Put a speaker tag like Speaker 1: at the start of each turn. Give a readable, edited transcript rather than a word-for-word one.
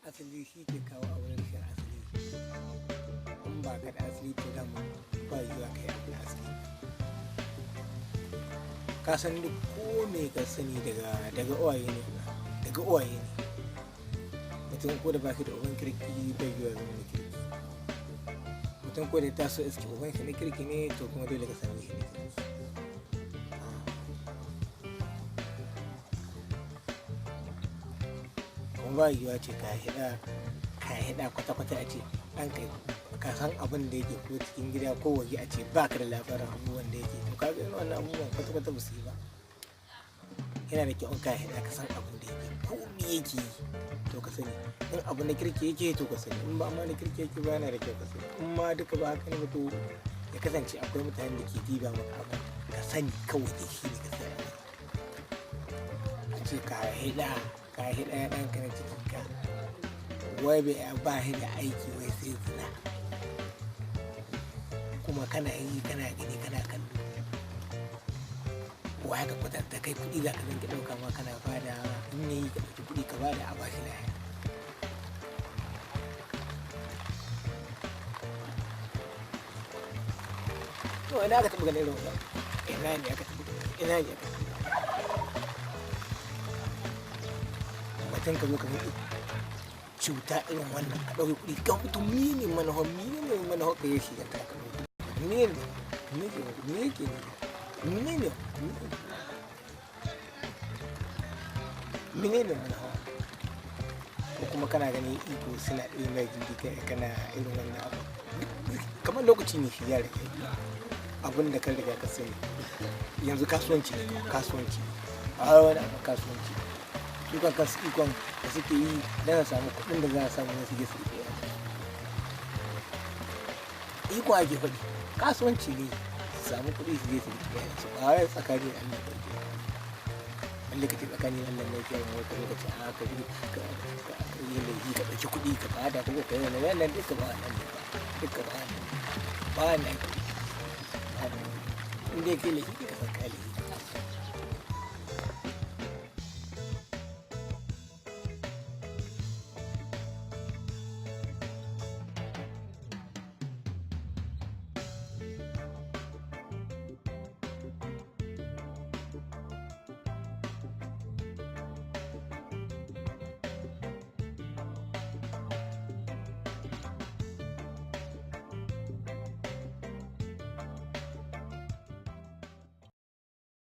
Speaker 1: Asali shi ke kawo auren rashin asali. In ba ka da asali, to dama ba yiwuwa ka yi abu na asali. Ka san duk ko me ka sani daga uwaye ne, daga uwaye ne. Mutum ko da ba shi da uban kirki, bai yiwuwa zama na kirki. Mutum ko da ya taso iske uban shi na kirki ne, to kuma dole ka same shi na kirki. Kuma ba yiwuwa ce ka hida kwata-kwata, a ce ɗan kai ka san abin da yake ko cikin gida ko waje, a ce ba ka da labarin abubuwan da yake. To, ka ga irin wannan abubuwan kwata-kwata ba su yi ba. Yana da kyau in ka hida, ka san abin da yake, ko me yake yi, to ka sani. In abu na kirki yake, to ka sani. In ba ma na kirki yake ba, yana da kyau ka sani. In ma duka ba haka ne ba, to ya kasance akwai mutanen da ke diba maka abin, ka sani kawai dai shi ne ka sani. A ce ka hida ɗanka na cikin ka, wai bai ba shi da aiki wai sai zina, kuma kana yi, kana gani, kana kallo. Wa ka kwatanta kai kuɗi za ka dinga ɗauka ma kana bada, in yayi ka ɗauki kuɗi ka bada a bashi lahiya? To, ina aka taɓa ganin irin wannan? Ina ne aka taɓa ganin? Ina ne aka taɓa? Mutum ka zo ka mutu cuta irin wannan, ka ɗauki kuɗi ka mutu, mene manufa? Mene manufa ka yi shi ka ɗauki kuɗi? Mene ne me yake ne mene mene ne manufa? Ko kuma kana ganin iko suna ɗaya mai gindi, kai kana irin wannan abu, kamar lokaci ne shi ya riga abin da ka riga ka sani. Yanzu kasuwanci ne, kasuwanci, a wani abu kasuwanci. Su kan kansu ikon da suke yi don su samu kuɗin da za a samu su je su riƙe iko ake faɗi. Kasuwanci ne, su samu kuɗi su je su riƙe su. Ba wai tsakanin Allah ba ke wanda kace tsakanin Allah ne ke yin wata lokaci a ka bi ka yi laifi, ka ɗauki kuɗi ka bada, ko ka yi wani wannan, duka ba wannan ne ba, duka ba wannan ba wannan. In dai kai laifi, ka san kai laifi.